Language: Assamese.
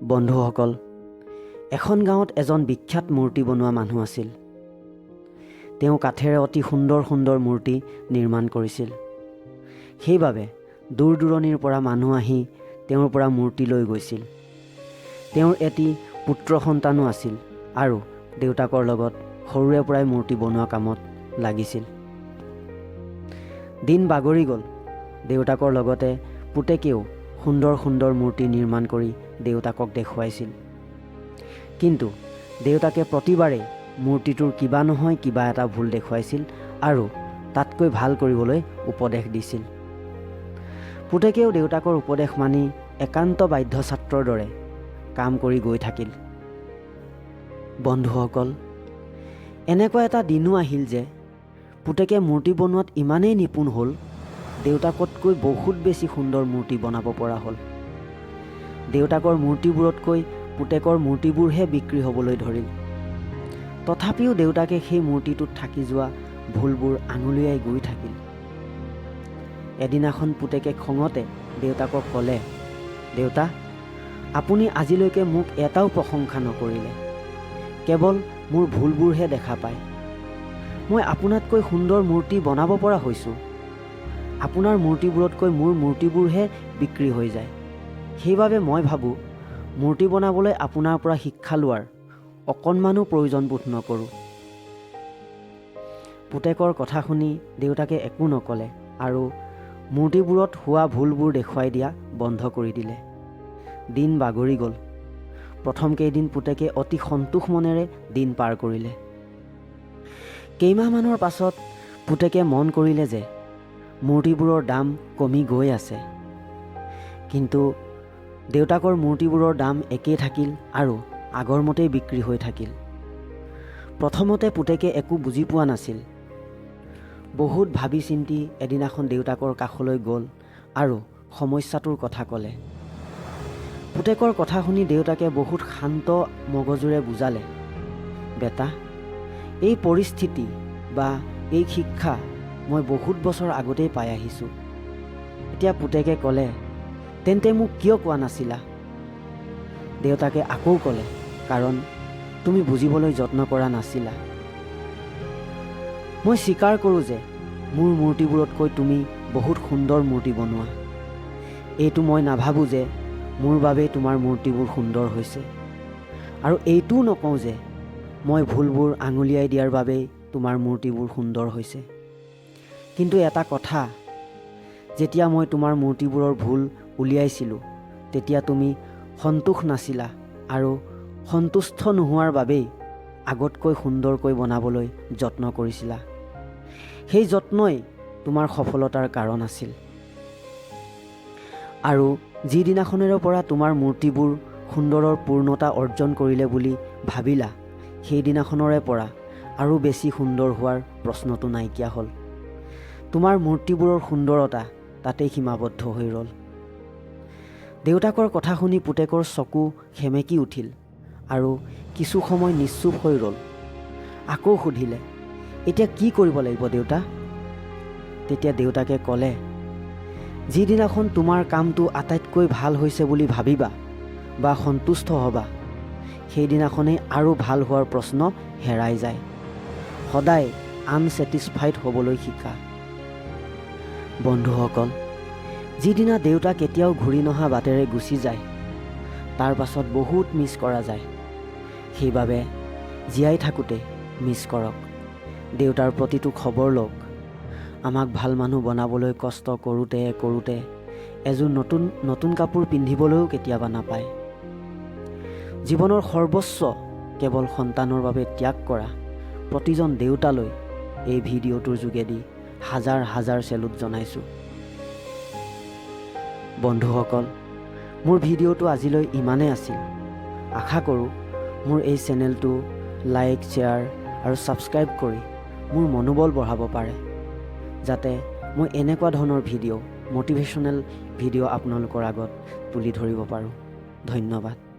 বন্ধুসকল, এখন গাঁৱত এজন বিখ্যাত মূৰ্তি বনোৱা মানুহ আছিল। তেওঁ কাঠেৰে অতি সুন্দৰ সুন্দৰ মূৰ্তি নিৰ্মাণ কৰিছিল। সেইবাবে দূৰ দূৰণিৰ পৰা মানুহ আহি তেওঁৰ পৰা মূৰ্তি লৈ গৈছিল। তেওঁৰ এটি পুত্ৰ সন্তানো আছিল আৰু দেউতাকৰ লগত সৰুৰে পৰাই মূৰ্তি বনোৱা কামত লাগিছিল। দিন বাগৰি গ'ল। দেউতাকৰ লগতে পুতেকেও সুন্দৰ সুন্দৰ মূৰ্তি নিৰ্মাণ কৰি দেউতাকক দেখুৱাইছিল। কিন্তু দেউতাকে প্ৰতিবাৰেই মূৰ্তিটোৰ কিবা নহয় কিবা এটা ভুল দেখুৱাইছিল আৰু তাতকৈ ভাল কৰিবলৈ উপদেশ দিছিল। পুতেকেও দেউতাকৰ উপদেশ মানি একান্ত বাধ্য ছাত্ৰৰ দৰে কাম কৰি গৈ থাকিল। বন্ধুসকল, এনেকুৱা এটা দিনো আহিল যে পুতেকে মূৰ্তি বনোৱাত ইমানেই নিপুণ হ'ল, দেউতাকতকৈ বহুত বেছি সুন্দৰ মূৰ্তি বনাব পৰা হ'ল। দেউতাকৰ মূৰ্তিবোৰতকৈ পুতেকৰ মূৰ্তিবোৰহে বিক্ৰী হ'বলৈ ধৰিল। তথাপিও দেউতাকে সেই মূৰ্তিটোত থাকি যোৱা ভুলবোৰ আঙুলিয়াই গৈ থাকিল। এদিনাখন পুতেকে খঙতে দেউতাকক ক'লে, "দেউতা, আপুনি আজিলৈকে মোক এটাও প্ৰশংসা নকৰিলে, কেৱল মোৰ ভুলবোৰহে দেখা পায়। মই আপোনাতকৈ সুন্দৰ মূৰ্তি বনাব পৰা হৈছোঁ। আপোনাৰ মূৰ্তিবোৰতকৈ মোৰ মূৰ্তিবোৰহে বিক্ৰী হৈ যায়। সেইবাবে মই ভাবোঁ, মূৰ্তি বনাবলৈ আপোনাৰ পৰা শিক্ষা লোৱাৰ অকণমানো প্ৰয়োজন বোধ নকৰোঁ।" পুতেকৰ কথা শুনি দেউতাকে একো নক'লে আৰু মূৰ্তিবোৰত হোৱা ভুলবোৰ দেখুৱাই দিয়া বন্ধ কৰি দিলে। দিন বাগৰি গ'ল। প্ৰথম কেইদিন পুতেকে অতি সন্তোষ মনেৰে দিন পাৰ কৰিলে। কেইমাহমানৰ পাছত পুতেকে মন কৰিলে যে মূৰ্তিবোৰৰ দাম কমি গৈ আছে, কিন্তু দেউতাকৰ মূৰ্তিবোৰৰ দাম একেই থাকিল আৰু আগৰ মতেই বিক্ৰী হৈ থাকিল। প্ৰথমতে পুতেকে একো বুজি পোৱা নাছিল। বহুত ভাবি চিন্তি এদিনাখন দেউতাকৰ কাষলৈ গ'ল আৰু সমস্যাটোৰ কথা ক'লে। পুতেকৰ কথা শুনি দেউতাকে বহুত শান্ত মগজুৰে বুজালে, "বেটা, এই পৰিস্থিতি বা এই শিক্ষা মই বহুত বছৰ আগতেই পাই আহিছোঁ।" এতিয়া পুতেকে ক'লে, "তেন্তে মোক কিয় কোৱা নাছিলা?" দেউতাকে আকৌ ক'লে, "কাৰণ তুমি বুজিবলৈ যত্ন কৰা নাছিলা। মই স্বীকাৰ কৰোঁ যে মোৰ মূৰ্তিবোৰতকৈ তুমি বহুত সুন্দৰ মূৰ্তি বনোৱা। এইটো মই নাভাবোঁ যে মোৰ বাবেই তোমাৰ মূৰ্তিবোৰ সুন্দৰ হৈছে আৰু এইটোও নকওঁ যে মই ভুলবোৰ আঙুলিয়াই দিয়াৰ বাবেই তোমাৰ মূৰ্তিবোৰ সুন্দৰ হৈছে। কিন্তু এটা কথা, যেতিয়া মই তোমাৰ মূৰ্তিবোৰৰ ভুল উলিয়াইছিলোঁ, তেতিয়া তুমি সন্তোষ নাছিলা আৰু সন্তুষ্ট নোহোৱাৰ বাবেই আগতকৈ সুন্দৰকৈ বনাবলৈ যত্ন কৰিছিলা। সেই যত্নই তোমাৰ সফলতাৰ কাৰণ আছিল। আৰু যিদিনাখনেৰে পৰা তোমাৰ মূৰ্তিবোৰ সুন্দৰৰ পূৰ্ণতা অৰ্জন কৰিলে বুলি ভাবিলা, সেইদিনাখনৰে পৰা আৰু বেছি সুন্দৰ হোৱাৰ প্ৰশ্নটো নাইকিয়া হ'ল। তোমাৰ মূৰ্তিবোৰৰ সুন্দৰতা তাতেই সীমাবদ্ধ হৈ ৰ'ল।" দেউতাকৰ কথা শুনি পুতেকৰ চকু সেমেকি উঠিল আৰু কিছু সময় নিশ্চুপ হৈ ৰ'ল। আকৌ সুধিলে, "এতিয়া কি কৰিব লাগিব দেউতা?" তেতিয়া দেউতাকে ক'লে, "যিদিনাখন তোমাৰ কামটো আটাইতকৈ ভাল হৈছে বুলি ভাবিবা বা সন্তুষ্ট হ'বা, সেইদিনাখনেই আৰু ভাল হোৱাৰ প্ৰশ্ন হেৰাই যায়। সদায় আনছেটিছফাইড হ'বলৈ শিকা।" বন্ধুসকল, যিদিনা দেউতা কেতিয়াও ঘূৰি নহা বাটেৰে গুচি যায়, তাৰ পাছত বহুত মিছ কৰা যায়। সেইবাবে জীয়াই থাকোঁতে মিছ কৰক, দেউতাৰ প্ৰতিটো খবৰ লওক। আমাক ভাল মানুহ বনাবলৈ কষ্ট কৰোঁতে কৰোঁতে এযোৰ নতুন নতুন কাপোৰ পিন্ধিবলৈও কেতিয়াবা নাপায়। জীৱনৰ সৰ্বস্ব কেৱল সন্তানৰ বাবে ত্যাগ কৰা প্ৰতিজন দেউতালৈ এই ভিডিঅ'টোৰ যোগেদি হাজাৰ হাজাৰ চেলুট জনাইছোঁ। বন্ধুসকল, মোৰ ভিডিঅ'টো আজিলৈ ইমানেই আছিল। আশা কৰোঁ মোৰ এই চেনেলটো লাইক, শ্বেয়াৰ আৰু ছাবস্ক্ৰাইব কৰি মোৰ মনোবল বঢ়াব পাৰে, যাতে মই এনেকুৱা ধৰণৰ ভিডিঅ', মটিভেশ্যনেল ভিডিঅ' আপোনালোকৰ আগত তুলি ধৰিব পাৰোঁ। ধন্যবাদ।